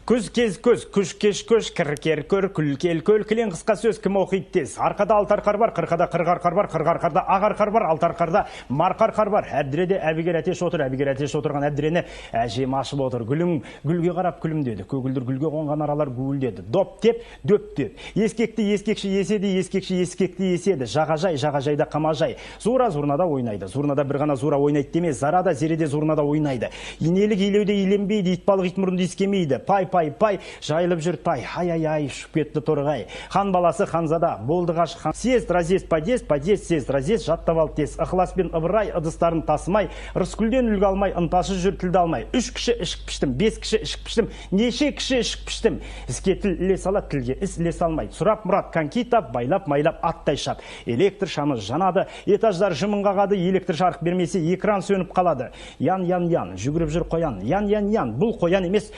Күз кез көз, күш кеш көш, кір кер көр, күл кел көл, кілең қысқа сөз кім оқиды тез. Арқада алты арқар бар, қырқада қырық арқар бар, қырық арқарда ақ арқар бар, алты арқарда марқа арқар бар. Әбдіреде Әбігер әтеш отыр, Әбігер әтеш отырған Әбдірені әжем ашып отыр. Гүлім гүлге қарап күлімдеді, көгілдір гүлге қонған аралар гуілдеді. Доп теп, дөп теп. Ескекті ескекші еседі, ескекші ескекті еседі. Жағажай, жағажайда қамажай. Зура зурнада ойнайды. Зурнада бір ғана зура ойнайды деме, зарада зереде зурнада ойнайды. Инелік илеуде иленбейді, итбалық ит мұрынды иіскемейді. Пай, пай, пай, жайылып жүр тай. Ай, ай, ай, ұшып кетті торғай. Хан баласы ханзада, болды ғашық хан. Съезд, разъезд, подъезд, подъезд, съезд, разъезд, жаттап ал тез. Ықылас пен Ыбырай ыдыстарын тасымай, Рыскүлден үлгі алмай, ынтасы жүр тілді алмай. 3 кіші ішік піштім, 5 кіші ішік піштім, неше кіші ішік піштім. Іске тіл іле салады, тілге іс іле салмайды. Сұрап мұрат коньки тап, байлап майлап аттай шап. Электр шамы жанады, этаждар жымын қағады, электр жарық бермесе экран сөніп қалады. Ян, ян, ян, жүгіріп жүр қоян. Ян, ян, ян, бұл қоян емес,